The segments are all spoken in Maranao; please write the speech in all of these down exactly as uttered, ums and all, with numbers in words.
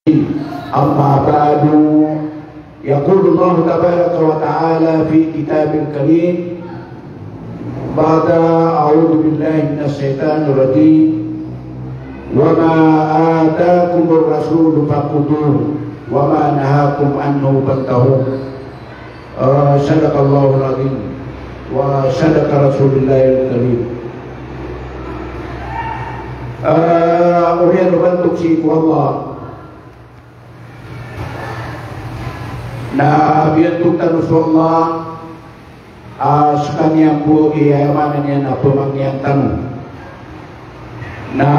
أما بعد، يقول الله تبارك وتعالى في كتابه الكريم بعد أعوذ بالله من الشيطان الرجيم، وما آتاكم الرسول فخذوه وما نهاكم عنه فانتهوا. Ah, sadaqallahul azim wa sadaqa rasulullahil karim. Ah, oriyan o bantog sii ko Allah na biyantog tano so Allah, ah, skaniyan bo i aya maana niyan na pmangniyan tano. Na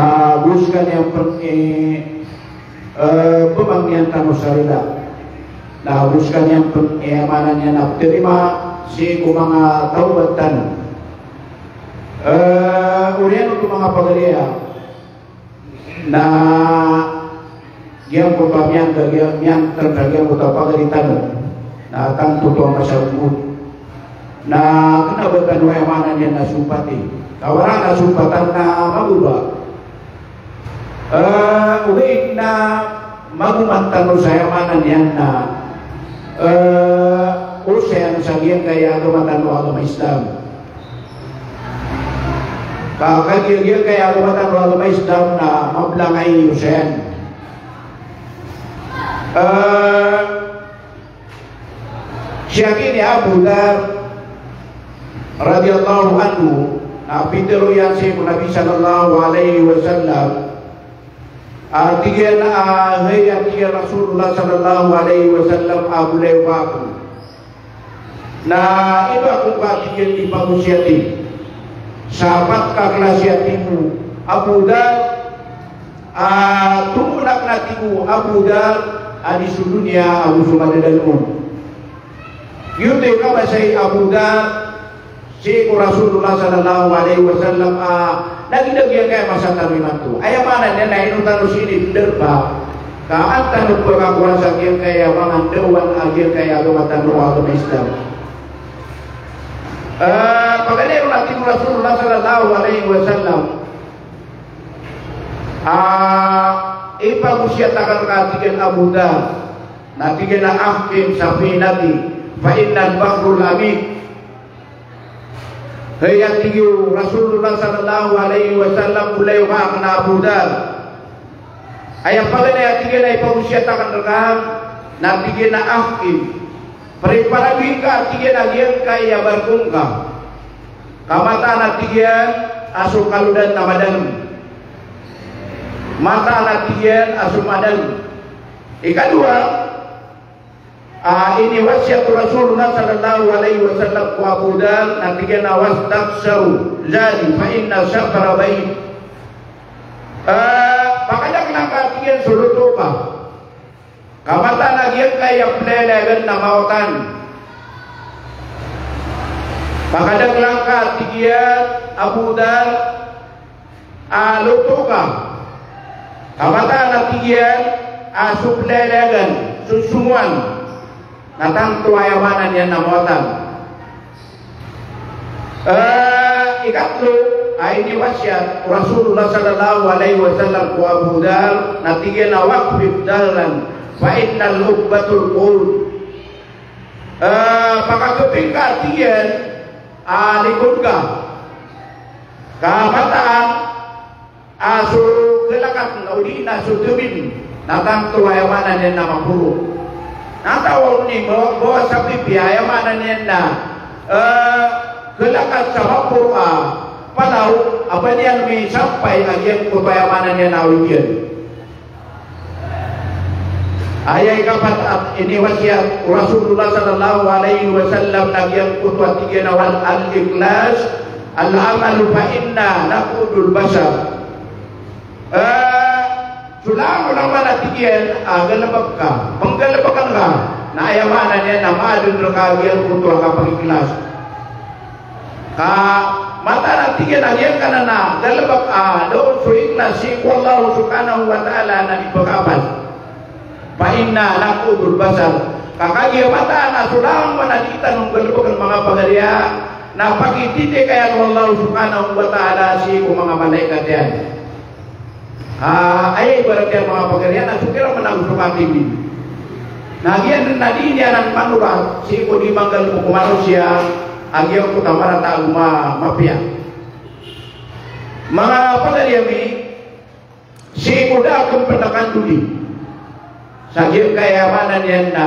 go skaniyan pn i, eh, pmangniyan tano sa rila. Na go skaniyan pn i aya maana niyan na ptharima sii ko manga tawbat tano. Eh, oriyan oto manga pagari aya na giyangkoto a miyan, giyang, miyan, tanda giyangkoto a pagari tano. Na tanto oto a masagod. Na kna ba tano aya maana niyan na sompati. Ka wara na sompatan na magoba. Eh, ogaid na magoman tano sa aya maana niyan na, eh, osayan sa giyangkaya agama tano a agama Islam. Ka kagiya giyangkaya agama tano a agama Islam na mablang a osayan. Eh, Siyaki ni Abu Dhar radhiyallahu anhu, na pitharo iyan sii ko Nabi sallallahu alaihi wasallam, a tig iyan a, hay, a tig iyan, Rasulullah sallallahu alaihi wasallam a bolayoka ako. Na iba ko ka, tig iyan, di pagosiyati sa pat ka klasi a timo, Abu Dhar, a tomo na kna, tig o Abu Dhar, a di so doniya ago so madadalm on. Giyoto i kabasa i Abu Dhar sii ko Rasulullah sallallahu alaihi wasallam a lagid a giyangkaya masa tano imanto. Aya maana niyan na ino tano sii di pndarpa ka an tano pkakowa sa giyangkaya manga ndawan a giyangkaya agama tano a agama Islam. Eh, paganay ron na tig o Rasulullah sallallahu alaihi wasallam, ah, ipagosiyat akn rka, tig iyan, Abu Dhar, na tig iyan a ahkim safinati fa innal bahrul amik. Hay, a tig o Rasulullah sallallahu alaihi wasallam, bolayoka akn a Abu Dhar. Aya paganay, a tig iyan, a ipagosiyat akn rka, na tig iyan a ahkim. Preparabi ngka, a tig iyan, a giyangkaya barko ngka. Ka mataan, a tig iyan, a so kalodan na madalm. Mataan, a tig iyan, a so madalm. Ikadowa, a iniwasiyat o Rasulullah sallallahu alaihi wasallam ko Abu Dhar, na tig iyan a, wastabshir zadi fa inna sabra ba'id. Eh, pakadakl angka, tig iyan, so loto ka. Ka mataan a giyangkaya plalayagan na maotan. Pakadakl angka, tig iyan, Abu Dhar, a loto ka. Ka mataan a tig iyan a so plalayagan, so songowan, na tanto aya maana niyan na maotan. Eh, ikatlo a iniwasiyat o Rasulullah sallallahu alaihi wasallam ko Abu Dhar, na tig iyan a, waqfid dahran fa innal uqbatul qud. Eh, pakagping ka, tig iyan, a likod ka. Ka mataan a so kalakatn odi na so tbin na tanto aya maana niyan na maporo. Na taw a oni mbawa sa pipiya, aya maana niyan na, eh, kalakat sa maporo a palaw a ba niyan misampay a giyangkoto aya maana niyan na awid iyan. Aya ikapat a iniwasiyat o Rasulullah sallallahu alaihi wasallam na giyangkoto a tig iyan a, wal, al-ikhlas, al-amal fa inna naqudul bashar. Eh, so langolangon a tig iyan a galbk ka, pnggalbkn ka, na aya maana niyan na maadn rka giyangkoto a kapag-ikhlas. Ka mataan a tig iyan a giyangkanan a galbk a da on so ikhlas sii ko Allah subhanahu wa ta'ala na di pkaapas. Fa inna naqudul bashar. Ka kagiya mataan a so langolangon a di tano nggalbkn, manga pagari, na pakitindikayan o Allah subhanahu wa ta'ala sii ko manga malaikat iyan. Ah, aya ibarat iyan, manga pagari, na so kiran a Pakatinggi. Na giyanan na di niyan manorat sii ko di manggalbk o manosiya a giyangkoto a marata a mapiya. Manga pagari ami, sii ko da akn pn a kandodi. Sa giyangkaya maana niyan na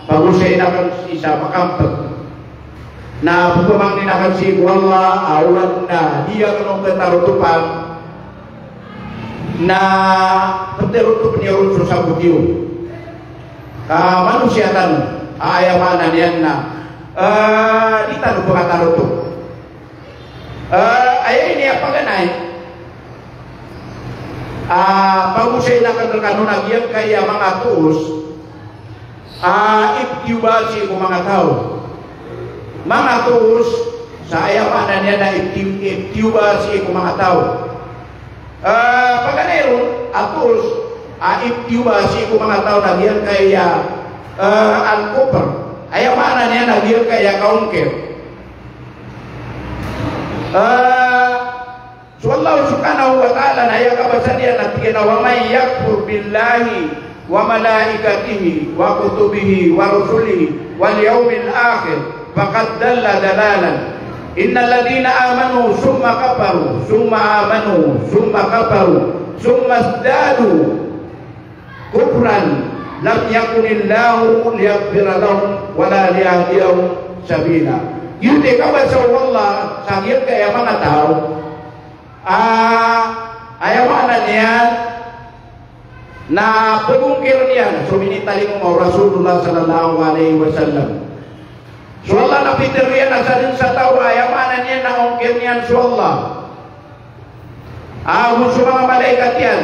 pagosayn akn sii sa makampd. Na pphangnin akn sii ko Allah a o adn a di akn on katarotopan, na ptharotopan iyo ron so sabot iyo. Ka manosiya tano, a aya maana niyan na, eh, di tano pkatarotop. Eh, aya ini a paganay, ah, pagosayn akn rkano na giyangkaya manga toos, ah, iptiyoba sii ko manga taw. Manga toos, sa aya maana niyan na ipti-, iptiyoba sii ko manga taw. Ah, paganay ron a toos, ah, iptiyoba sii ko manga taw na giyangkaya, ah, al-kufr. Aya maana niyan na giyangkaya kaongkir. Ah, so Allah subhanahu wa ta'ala na aya kabasa niyan na tig iyan a, "Wa man yakfur billahi wa malaikatihi wa kutubihi wa rusulihi wal yawmil akhir faqad dalla dalalan. Innal ladhina amanu thumma kafaru thumma amanu thumma kafaru thumma izdadu kufran lam yakunillahu liyaghfira lahum wa la liyahdiyahum sabila." Giyoto i kabasa o Allah sa giyangkaya manga taw a, aya maana niyan na pagongkir iyan so minitalingoma o Rasulullah sallallahu alaihi wasallam. So Allah na pitharo iyan a sadn sa taw a aya maana niyan na ongkir iyan so Allah, ago so manga malaikat iyan,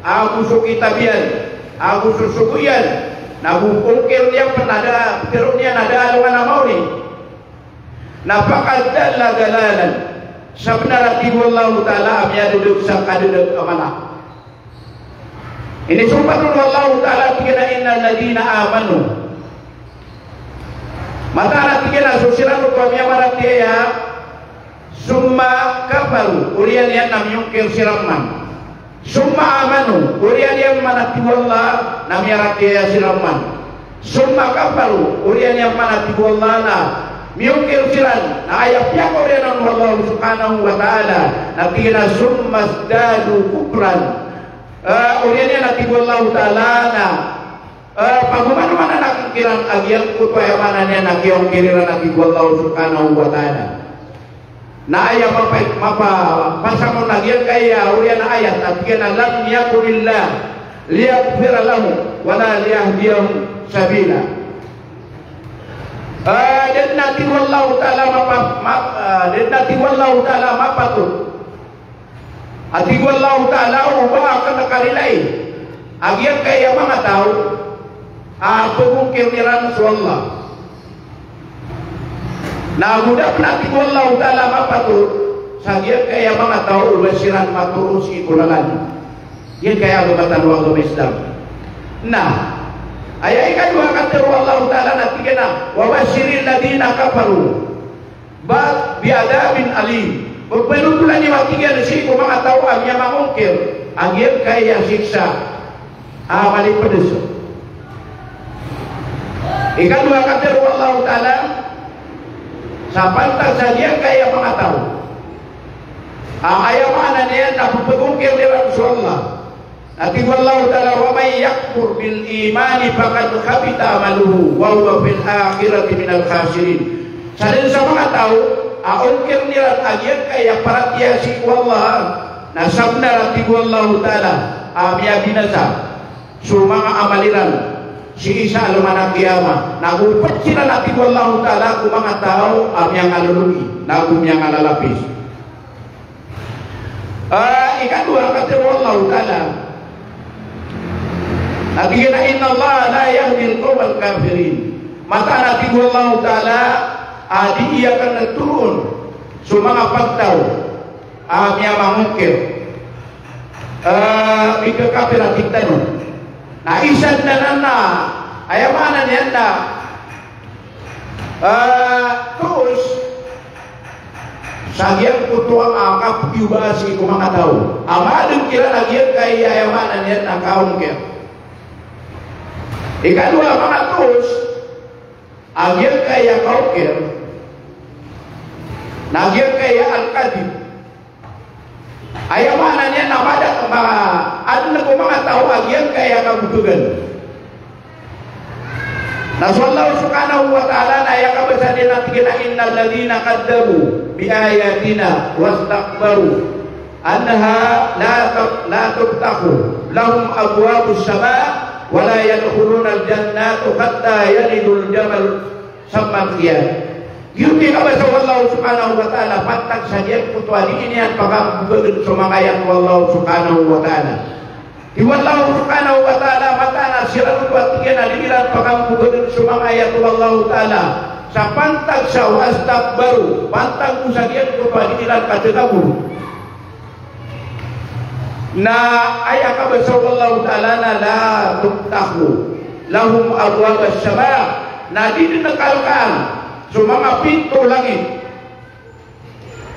ago so kitab iyan, ago so sogo iyan, na go ongkir iyan pn a da, pitharo iyan a da alongan a maori, na faqad dalla dalalan. Sabnar a tig o Allahu Ta'ala a miyadadg sa kadadg a mala. Inisompat on o Allahu Ta'ala a tig iyan a, "Innal ladhina amanu." Mataan a tig iyan a so siran oto a miyamaratiyaya, thumma kafaru, oriyan iyan na miyongkir siran man. Thumma amanu, oriyan iyan man a tig o Allah na miyaratiyaya siran man. Thumma kafaru, oriyan iyan man a tig o Allah na miyongkir siran, na aya piyakaoriyan on o Allah subhanahu wa ta'ala, na tig iyan a thumma izdadu kufran. Eh, oriyan iyan a tig o Allah ta'ala na, eh, pagomanomanan akn kiran a giyangkoto aya maana niyan na kiyongkir iran a tig o Allah subhanahu wa ta'ala. Na aya mapa-, mapa-, pasang on a giyangkaya oriyan a ayat a tig iyan a, "Lam yakunillah liyaghfira lahum wa la liyahdiyahum sabila." Ah, da dn a tig o Allahu Ta'ala mapa-, ma-, ah, da dn a tig o Allahu Ta'ala mapatot a tig o Allahu Ta'ala o ba akn karilai a giyangkaya manga taw a pagongkir iran so Allah. Na go da pn a tig o Allahu Ta'ala mapatot sa giyangkaya manga taw o ba siran matoro sii ko lalan. Giyangkaya a agama tano a agama Islam. Na aya ikadowa a katharo o Allahu Ta'ala na tig iyan a, "Wa bashshiril ladhina kafaru ba, bi adhabin alim." Pphanotolan iyo a tig iyan sii ko manga taw a miyamangongkir a giyangkaya siksa a malipds. Ikadowa a katharo o Allahu Ta'ala sa pantag sa giyangkaya manga taw a aya maana niyan na pphagongkir iran so Allah. Na tig o Allahu Ta'ala, "Wa man yakfur bil imani faqad habita amaluhu wa huwa fil akhirati minal khasirin." Sadn sa manga taw a ongkir iran a giyangkaya paratiyaya sii ko Allah, na sabnar a tig o Allahu Ta'ala a miyabinasa so manga amal iran sii sa alongan a qiyamah. Na go pd siran a tig o Allahu Ta'ala ko manga taw a miyangalologi, na go miyangalalapis. Ah, ikadowa a katharo o Allahu Ta'ala a tig iyan a, "Innallaha la yahdil qawmal kafirin." Mataan a tig o Allahu Ta'ala a di iyan kna toroon so manga pagtaw a miyamangongkir, ah, mikakapir a tig tano. Na isa dn anan na aya maana niyan na Ah, toos sa giyangkoto a kapkiyoba sii ko manga taw a madng kiran a giyangkaya aya maana niyan na kaongkir. Ikadowa a manga tools a giyangkaya kaokir na giyangkaya al-kadhib. Aya maana niyan na mada, ma-, adn ko manga taw a giyangkaya kagogogan. Na so Allah subhanahu wa ta'ala na aya kabasa niyan na tig iyan a, "Innal ladhina kadhdhabu bi ayatina wastakbaru anha la tu-, la tuftahu lahum abwabus sama wa la yadkhulunal jannata hatta yalija al-jamalu fi sammi al-khiyat." Giyoto i kabasa o Allah subhanahu wa ta'ala pantag sa giyangkoto a dii niyan pakagogogan so manga ayat o Allah subhanahu wa ta'ala. Tig o Allah subhanahu wa ta'ala, mataan a siran oto a tig iyan a dii iran pakagogogan so manga ayat o Allah ta'ala sa pantag sa wastakbaru, pantag sa giyangkoto a dii iran katagabor. Na aya kabasa o Allah ta'ala na la tuftahu lahum abwabus sama, na di dn kalkaan so manga pinto o langit.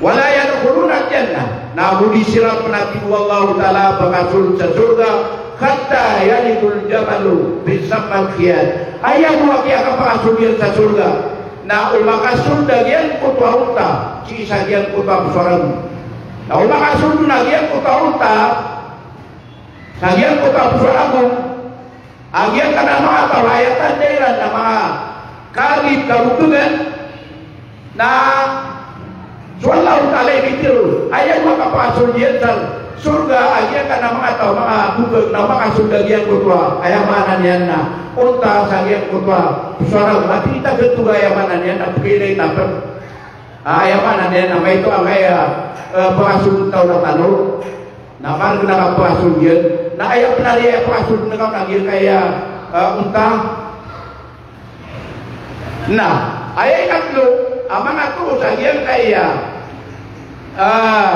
Wa la yadkhulunal jannah, na go di siran pn a tig o Allah ta'ala pakasold sa sorga, hatta yalijal jamalu fi sammil khiyat. Aya bo a kiyakapakasold iyan sa sorga na o makasold a giyangkoto a onta sii sa giyangkoto a poso a ragon. Na o makasold a giyangkoto a onta sa giyangkoto a poso a ragon, a giyangkanan a manga taw a aya tanda iran na manga kadhib, kagogogan, na so Allah ta'ala i mitharo, aya bo a kapakasold iyan sa sorga a giyangkanan a manga taw a manga gogog na makasold a giyangkoto a, aya maana niyan na onta sa giyangkoto a poso a ragon, a di ta gatoga, aya maana niyan na pkhailay ta pn. A, aya maana niyan na maito angkaya, eh, pakasold o taw na tano. Na margn a kapakasold iyan. Na aya pn a di aya pakasold na ka na giyangkaya, eh, onta. Na aya ikatlo a manga tools a giyangkaya, eh,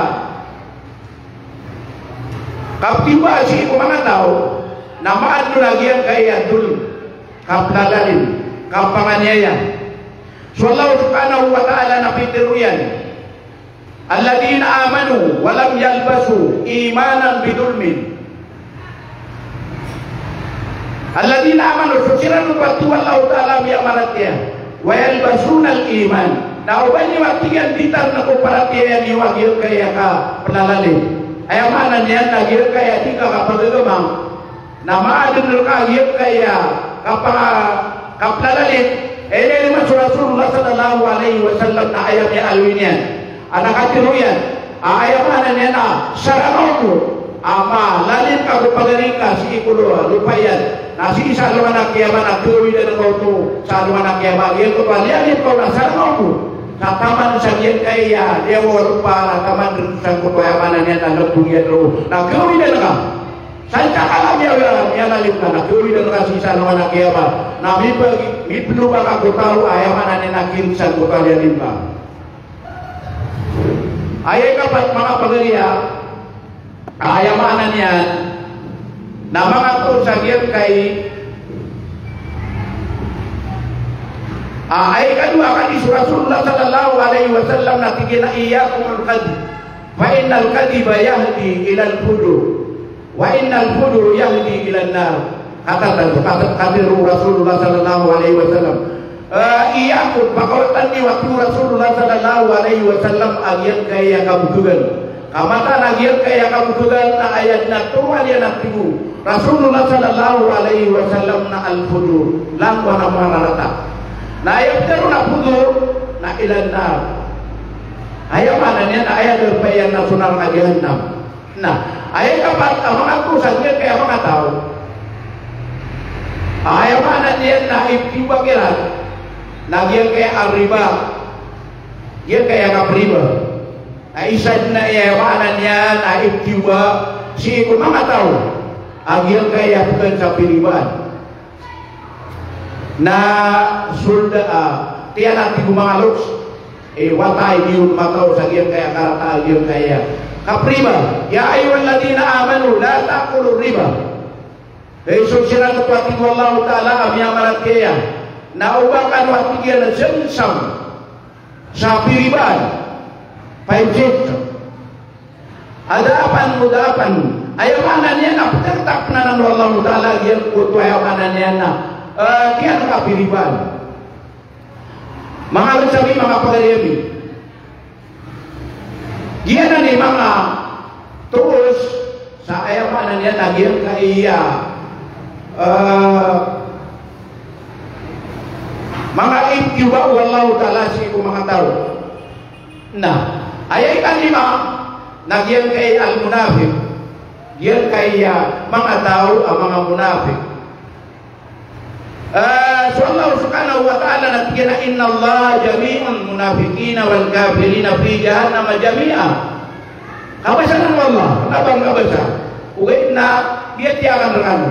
kaptiyoba sii ko manga taw na maadn on a giyangkaya dhulm, kaplalalim, kapanganiyaya. So Allah subhanahu wa ta'ala na pitharo iyan, "Alladhina amanu wa lam yalbasu imanahum bidhulmin." Alladhina amanu, so siran oto a tig o Allah ta'ala a miyamaratiyaya, wa yalbasunal iman. Na oba niyo a tig iyan di tarn ko paratiyaya niyo a giyangkaya kaplalalim. Aya maana niyan na giyangkaya di ka kapagagama na maadn rka a giyangkaya kapa-, kaplalalim. Inilay man so Rasulullah sallallahu alaihi wasallam na aya miyaaloy niyan a na katharo iyan a aya maana niyan na sarang o bo a malalim ka ko pagari ka sii ko lo-, lopa iyan. Na sii sa alongan a kiyamat na kagawidan ka oto sa alongan a kiyamat. Giyangkoto a liyalim ka on a sarang o bo sa taman sa giyangkaya liyawaw a lopa na taman rn sangkoto, aya maana niyan na lbong iyan roo na kagawidan ka. Sa di ka kala miya-, miyalalim ka na kagawidan ka sii sa alongan a kiyamat. Na mipag-, miploba ka ko taw a aya maana niyan na kiring sangkoto a liyalim ka. Aya ikapat, manga pagariya, aya maana niyan na manga tools a giyangkai, a, aya ikadowa a katharo o Rasulullah sallallahu alaihi wasallam na tig iyan a, "Iyyakum wal kadhib, fa innal kadhiba yahdi ilal fujur." "Wa innal fujura yahdi ilan nar." Katharo, katharo, katharo o Rasulullah sallallahu alaihi wasallam. Eh, iyyakum, pakawatan niyo, a tig o Rasulullah sallallahu alaihi wasallam, a giyangkaya kabotogan. Ka mataan a giyangkaya kabotogan na aya dn a toroan iyan a tig o Rasulullah sallallahu alaihi wasallam na al-fujur, langowan a mararata. Na aya pitharo na fujur na ilan nar. Aya maana niyan na aya darpa iyan na so naraka jahannam. Na aya ikapat a manga tools a giyangkaya manga taw, aya maana niyan na iptiyoba kiran na giyangkaya a riba, giyangkaya kapriba. Na isa dn aya maana niyan na iptiyoba sii ko manga taw a giyangkaya pkhan sa piribaan. Na sold, ah, tiyan a tig o manga loks, eh, wata i niyo mataw sa giyangkaya karata a giyangkaya kapriba. Ya ayyuhalladhina amanu la ta'kulur riba. Eh, so siran oto a tig o Allahu Ta'ala a miyamaratiyaya, na oba kano a tig iyan a samsam sa piribaan, five cents. Adh'afan mudha'afah. Aya maana niyan na ptagtapn anan o Allahu Ta'ala giyangkoto, aya maana niyan na Eh, kiyan ka piriban. Manga loks ami, manga pagari ami. Giyanan i manga toos sa aya maana niyan na giyangkaya, eh, manga itiyaba o Allahu Ta'ala sii ko manga taw. Na aya ikalima na giyangkaya al-munafiq. Giyangkaya manga taw a manga munafiq. Eh, so Allah Subhanahu wa Ta'ala na tig iyan a, "Innallaha jami'ul munafiqina wal kafirina fi jahannama jami'a." Kabasa o Allah, kabasa, kabasa. Ogaid na giyaya tiyaran rkano.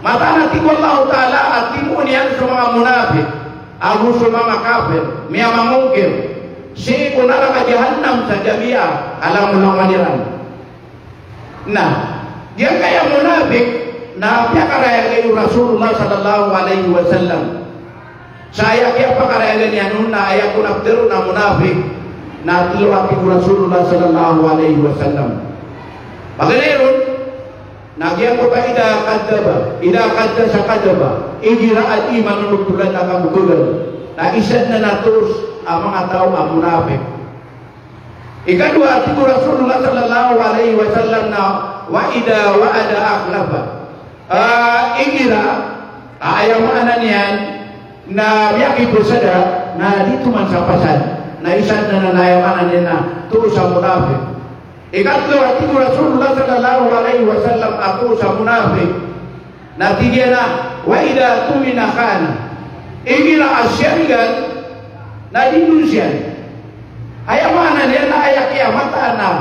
Mataan a tig o Allah Ta'ala a timoon iyan so manga munafiq ago so manga kafir, miyamangongkir sii ko naraka jahannam sa jami'a, kalangolangon iran. Na giyangkaya munafiq na piyakarayagay o Rasulullah sallallahu alaihi wasallam. Sa aya kiyapakarayagay niyan on na aya kon a pitharo on a munafiq na tlo a tig o Rasulullah sallallahu alaihi wasallam. Paganay ron na giyangkoto a idha kadhaba, idha haddasa kadhaba, igira a di manonogtholan na kabokhag. Na isa dn anan a toos a manga taw a munafiq. Ikadowa, tig o Rasulullah sallallahu alaihi wasallam na, "Wa idha wa'ada akhlafa." Ah, igira, ah, aya maana niyan na miyakipasad, na di toman sa pasad. Na isa dn anan a aya maana niyan na toos a munafiq. Ikatlo, tig o Rasulullah sallallahu alaihi wasallam a toos a munafiq na tig iyan a, "Wa idha tumina khana." Igira a siyangan na di dn siyan. Aya maana niyan na aya kiyamataan a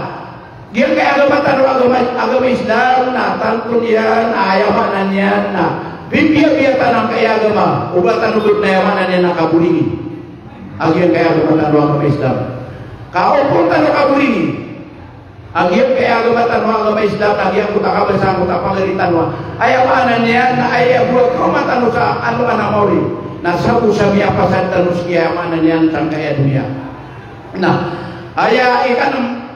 giyangkaya agama tano a agama, agama Islam na tanto niyan a aya maana niyan na bibiyabiya tano angkaya agama, o ba tano giyangkaya, aya maana niyan na kaboringi. A giyangkaya agama tano a agama Islam, ka opama tano kaboringi. A giyangkaya agama tano a agama Islam, a giyangkoto a kabasa, giyangkoto a pagari tano a, aya maana niyan na aya bo a kaoma tano sa alongan a maori na sabap sa miyapasad tano sii, aya maana niyan, sangkaya doniya. Na aya ikanm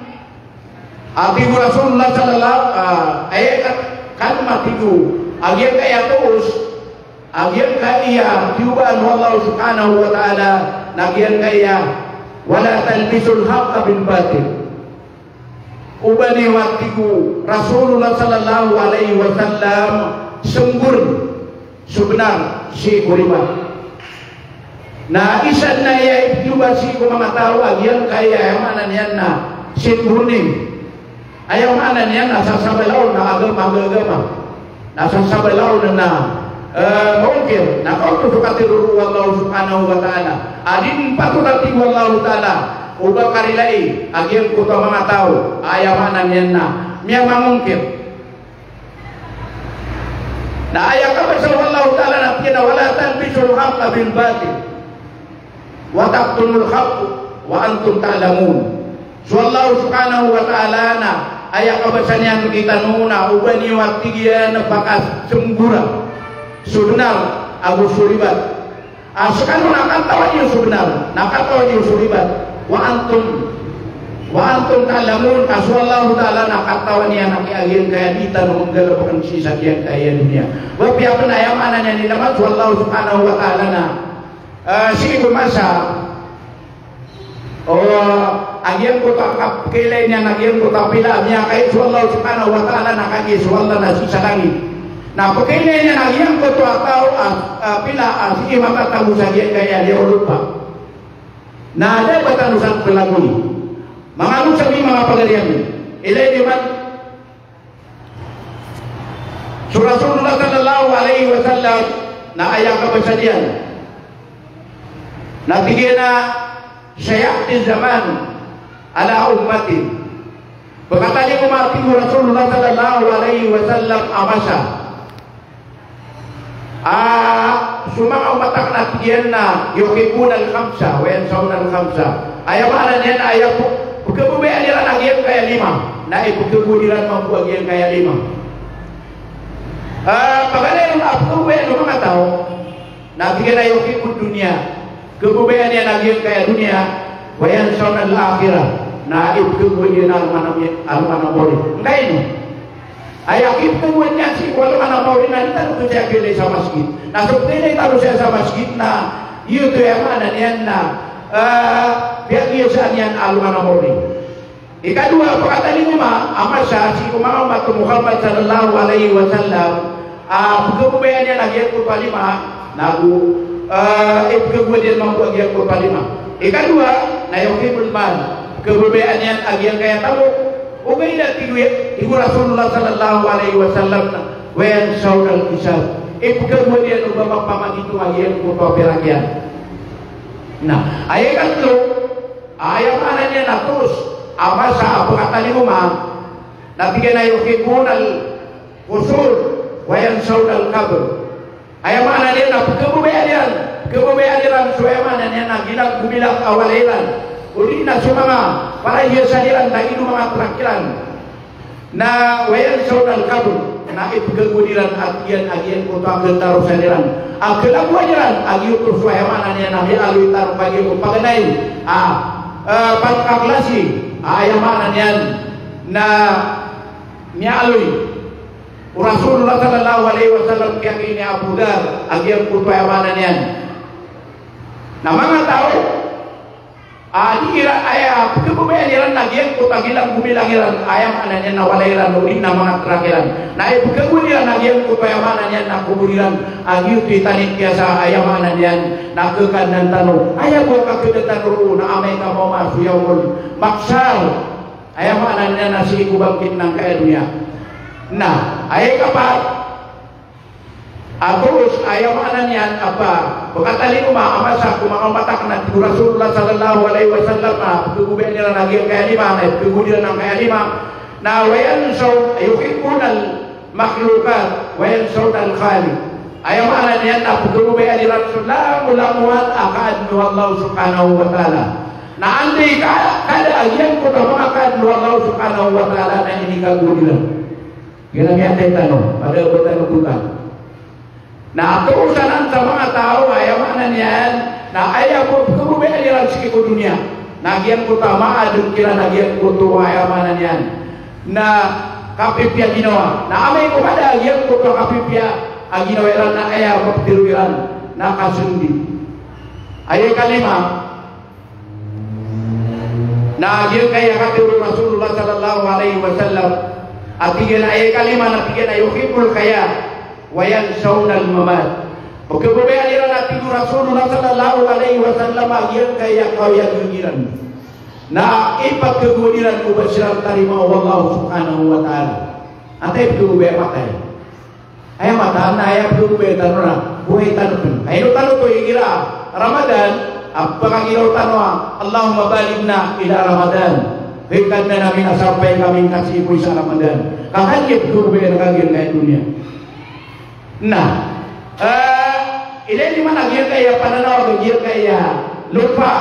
a tig o Rasulullah sallallahu, ah, aya ikanm a tig o, a giyangkaya toos a giyangkaya tiyobaan o Allah Subhanahu wa Ta'ala na giyangkaya, "Wala talbisul haqqa bil batil." O ba niyo, a tig o Rasulullah sallallahu alaihi wasallam, smbor so bnar sii ko ribat. Na isa dn a aya ipthoba sii ko manga taw a giyangkaya, aya maana niyan na, sinboni. Aya maana niyan na sasabala on a agama, agama. Na sasabala on na, eh, mangongkir, na kaoto so katharo o Allah Subhanahu wa Ta'ala a di dn patot a tig o Allah Ta'ala o ba karilai a giyangkoto a manga taw a, aya maana niyan na, miyamangongkir. Na aya kabasa o Allah Ta'ala na tig iyan a, "Wala talbisul haqqa bil batil wa taktumul haqqa wa antum ta'lamun." So Allah Subhanahu wa Ta'ala na aya kabasa niyan rktano na o ba niyo, a tig iyan, pakasmbora so bnar ago so ribat. A skano na katawan iyo so bnar, na katawan iyo so ribat. Wa antum, wa antum ta'lamun, ka so Allah Ta'ala na katawan iyan a giyangkaya di tano manggalbk sii sa giyangkaya doniya. Ba piya pn, aya maana niyan, ilamat so Allah Subhanahu wa Ta'ala na, eh, sii ko masa o, a giyangkoto a kapkailay niyan a giyangkoto a pila a miyakaisa o Allah Subhanahu wa Ta'ala na kagiya so Allah na sii sa langit. Na pkailay niyan a giyangkoto a taw a, a pila a sii matatago sa giyangkaya liyawaw o lopa. Na da ba tano san plagoy. Manga loks ami, manga pagari ami. Ilay niyo man. So Rasulullah sallallahu alaihi wasallam na aya kabasa niyan na tig iyan a, "Saya'ti zaman ala ummati." Pkatalingoma, tig o Rasulullah sallallahu alaihi wasallam, a masa a so manga omat akn, a tig iyan, na yuhibbunal khamsa wa yansawnal khamsa. Aya maana niyan na aya pkhababayaan iran a giyangkaya lima, na ipkhabaw iran mambo a giyangkaya lima. Ah, paganay ron a pkhababayaan o manga taw na tig iyan a yuhibbud dunya, khababayaan iyan a giyangkaya doniya, wa yansawnal akhirah, na ipkhabaw iyan a alongan a, alongan a maori. Angkaino? Aya kipthagoan iyan sii ko alongan a maori na di tano oto siya kiyailay sa masgit. Na so pthailay tano siya sa masgit na giyoto i aya maana niyan na, eh, piyagiya sa niyan a alongan a maori. Ikadowa, pakatalingoma a masa sii ko manga omat o Muhammad sallallahu alaihi wasallam, a pkhababayaan iyan a giyangkoto a lima, nago, eh, ipkhagoad iyan mambo a giyangkoto a lima. Ikadowa, na yuhibbul mal, pkhababayaan iyan a giyangkaya tamok. Ogaid na tig o, tig o Rasulullah sallallahu alaihi wasallam na, "Wa yansawna al-hisab." Ipkhagoad iyan o ba mapamagitong a giyangkoto a pirak iyan. Na aya ikatlo, aya maana niyan na toos a masa a pakatalingoma, na tig iyan a yuhibbuna al-qusur wa yansawna al-qabr. Aya maana niyan na pkhababayaan iran, pkhababayaan iran so aya maana niyan na gilang, gomilang a walay iran, odi na so manga parahiyasan iran, lagid o manga trak iran. Na wa yansawna al-qabr, na ipkhagoad iran a tig iyan a giyangkoto a khatarosan iran, a khalagoan iran a giyoto so aya maana niyan na miyaaloy tano ka giyoto paganay a, eh, pangkaklasi a aya maana niyan na miyaaloy o Rasulullah sallallahu alaihi wasallam, kiyaaloy ni Abu Dharr a giyangkoto aya maana niyan na manga taw a di iran, aya pkhababayaan iran na giyangkoto a gilang, gomilang iran, aya maana niyan na walay iran, odi na manga trak iran. Na ipkhagoad iran a giyangkoto aya maana niyan na kobor iran a giyoto i tanikiya sa aya maana niyan na khakadnan tano. Aya bo a kakhadan tano roo na amay ka maoma so yawmul mahshar. Aya maana niyan na sii ko bangkit angkaya doniya. Na aya ikapat a toos, aya maana niyan a pakatalingoma a masa ko manga omat akn, a tig o Rasulullah sallallahu alaihi wasallam, a pkhababayaan iran a giyangkaya lima, na ipkhagoad iran angkaya lima, na wa yansaw, yuhibbuna al-makhluqat wa yansawna al-khaliq. Aya maana niyan na pkhababayaan iran so langolangowan a kaadn o Allah subhanahu wa ta'ala. Na anday ka, kada a giyangkoto a manga kaadn o Allah subhanahu wa ta'ala na inikhagoad iran. Giya na miyatay tano, kada a ba tano kotan. Na toos anan sa manga taw, aya maana niyan na aya bo pkhababayaan iran sii ko doniya na giyangkoto a maadn kiran a giyangkoto, aya maana niyan na kapipiya ginawa. Na amay ko kada a giyangkoto a kapipiya a ginawa iran na aya bo ptharo iran na kasndi. Aya ikalima, na giyangkaya katharo o Rasulullah sallallahu alaihi wasallam a tig iyan a aya ikalima na tig iyan a yuhibbul haya wa yansawna al-mamat. Pkhababayaan iran, a tig o Rasulullah sallallahu alaihi wasallam, a giyangkaya kaoyagoyag iran na ipkhagoad iran o ba siran tarimaa o Allah subhanahu wa ta'ala. Antaa i pkhababayaan? Matay. Aya mataan na aya pkhababayaan tano na bowai tano pn. Ino tano oto igira Ramadan a pkagiraw tano a Allahumma balighna ila Ramadan. Hay Kadnan ami, na sampay kami ngka sii ko isa Ramadan. Ka kagiya pkhababayaan ka giyangkaya doniya. Na, eh, ilay niyo man a giyangkaya pananaw a giyangkaya lopa.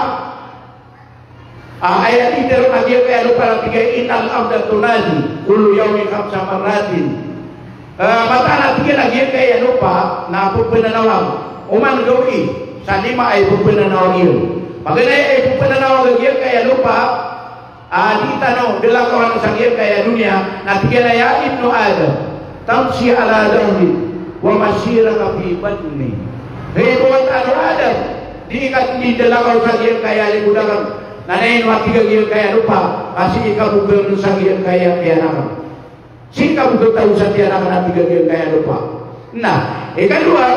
Ah, aya dii tharoon a giyangkaya lopa na tig iyan a innal arda tunadi kullu yawmin khamsa marratin. Ah, mataan a tig iyan a giyangkaya lopa na pphananawan. Oman gawii sa lima a pphananawan iyan. Paganay a pphananawan a giyangkaya lopa, ah, dii tano dalakawan sa giyangkaya doniya, na tig iyan a ya ibnu Adam, tamshi ala dhahri wa masiraka fi batni. Hay wata o Adam, dii ka dii dalakaw sa giyangkaya likod akn. Na ino a tig a giyangkaya lopa, ka sii ka bo kn sa giyangkaya tiyan akn. Sii ka bo kn taw sa tiyan akn a tig a giyangkaya lopa. Na ikadowa,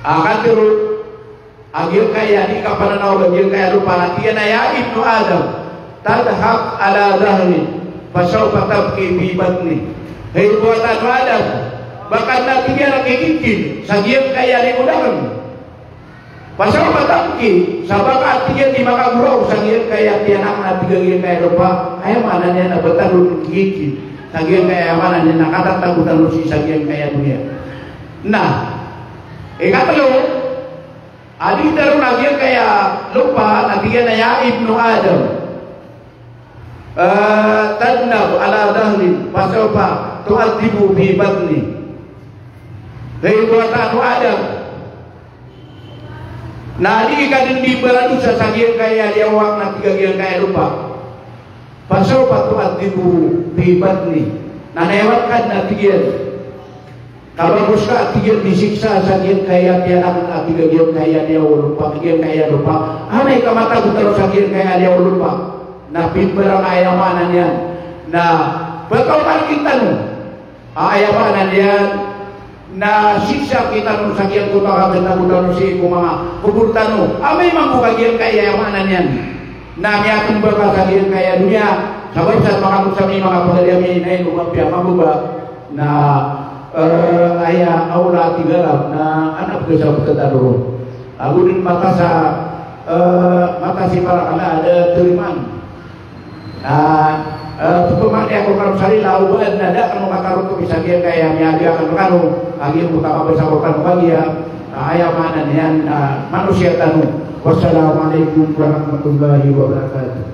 a katharo a giyangkaya dii kapananaw a giyangkaya lopa na tig iyan a ya ibnu Adam, tadhak ala dhahri, fasawfa tabki fi batni. Hay wata o Adam, ba ka dn a tig iyan a kikikid sa giyangkaya likod akn. Fasawfa tabki, sa ba ka tig iyan dii makagoraok sa giyangkaya tiyan akn a tig a giyangkaya lopa. Aya maana niyan na ba tano dn kikikid sa giyangkaya, aya maana niyan na katatago tano sii sa giyangkaya doniya. Na ikatlo, a dii tharoon a giyangkaya lopa na tig iyan a ya ibnu Adam, ah, tadnab ala dhahri, fasawfa tu'adhdhabu fi batni. Hay wata o Adam, na dii ka dn dii baradosa sa giyangkaya liyawaw akn a tig a giyangkaya lopa. Fasawfa tu'adhdhabu fi batni. Na aya maana niyan na tig iyan, kabagos ka, tig iyan, di siksa sa giyangkaya tiyanak, a tig iyan, giyangkaya niyan a lopa, giyangkaya lopa. Amay ka matago tano sa giyangkaya niyan a lopa, na pimbarang, aya maana niyan na pakaokan tano. A, aya maana niyan na siksa tano sa giyangkoto a kagen tano sii ko manga kobor tano. Amay mambo ka giyangkaya, aya maana niyan na miyatomba ka sa giyangkaya doniya, sabap sa manga, sa manga pagari ami, na ino ba piya mambo ba na, eh, aya awla a tig a Arab na anak ko sa pagkatadoro. Ago den mata sa, eh, mata si para kala ada teriman. Na, eh, pemangni ako kano sa rila, o ba adn a da kano katarotop sa giyangkaya miyagiya kano, a giyangkoto a kabasa ko kano kagiya, a aya maana niyan na manosiya tano. Wassalamu alaikum warahmatullahi wabarakatuh.